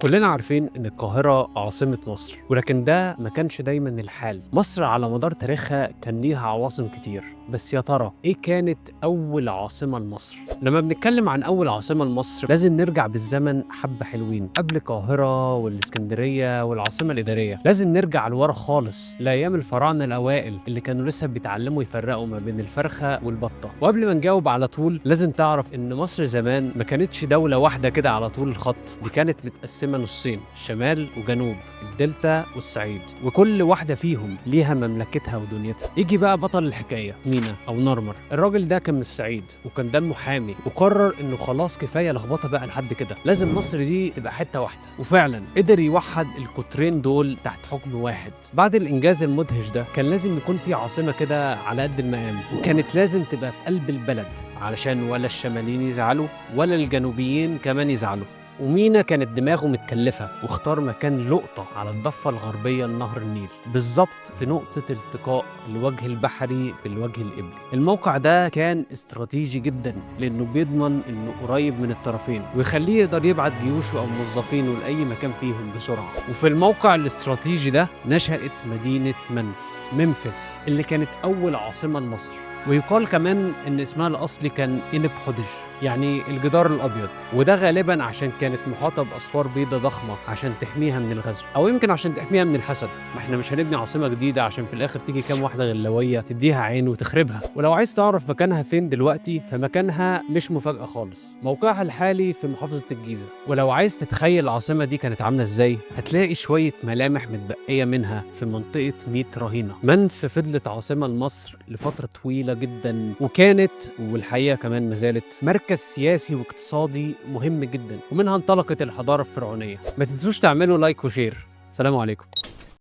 كلنا عارفين ان القاهرة عاصمة مصر، ولكن ده ما كانش دايما الحال. مصر على مدار تاريخها كان ليها عواصم كتير، بس يا ترى ايه كانت اول عاصمة لمصر؟ لما بنتكلم عن اول عاصمة لمصر لازم نرجع بالزمن حبة حلوين قبل القاهرة والاسكندرية والعاصمة الإدارية. لازم نرجع لورا خالص لأيام الفراعنة الأوائل اللي كانوا لسه بيتعلموا يفرقوا ما بين الفرخة والبطة. وقبل ما نجاوب على طول لازم تعرف ان مصر زمان ما كانتش دولة واحدة كده على طول الخط، دي كانت متقسمة نصين، شمال وجنوب، الدلتا والصعيد، وكل واحدة فيهم ليها مملكتها ودنيتها. يجي بقى بطل الحكاية مينا أو نارمر. الراجل ده كان من الصعيد وكان دمه حامي، وقرر إنه خلاص كفاية لخبطة بقى لحد كده، لازم مصر دي تبقى حتة واحدة. وفعلا قدر يوحد القطرين دول تحت حكم واحد. بعد الإنجاز المدهش ده كان لازم يكون في عاصمة كده على قد المقام، وكانت لازم تبقى في قلب البلد علشان ولا الشماليين يزعلوا ولا الجنوبيين كمان يزعلوا. ومينا كانت دماغه متكلفة واختار مكان لقطة على الضفة الغربية لنهر النيل، بالظبط في نقطة التقاء الوجه البحري بالوجه القبلي. الموقع ده كان استراتيجي جدا لأنه بيضمن إنه قريب من الطرفين ويخليه يقدر يبعت جيوشه أو موظفينه لأي مكان فيهم بسرعة. وفي الموقع الاستراتيجي ده نشأت مدينة منف، ممفس، اللي كانت أول عاصمة لمصر. ويقال كمان إن اسمها الأصلي كان إنب حدج، يعني الجدار الأبيض، وده غالبا عشان كانت محاطة بأسوار بيضة ضخمة عشان تحميها من الغزو، أو يمكن عشان تحميها من الحسد. ما احنا مش هنبني عاصمة جديدة عشان في الآخر تيجي كام واحدة غلاوية تديها عين وتخربها. ولو عايز تعرف مكانها فين دلوقتي فمكانها مش مفاجأة خالص، موقعها الحالي في محافظة الجيزة. ولو عايز تتخيل العاصمة دي كانت عاملة ازاي هتلاقي شوية ملامح متبقية منها في منطقة ميت رهينة. منف فضلت عاصمة لمصر لفترة طويلة جدا، وكانت والحقيقة كمان ما زالت مركز سياسي واقتصادي مهم جدا، ومنها انطلقت الحضارة الفرعونية. ما تنسوش تعملوا like و share. سلام عليكم.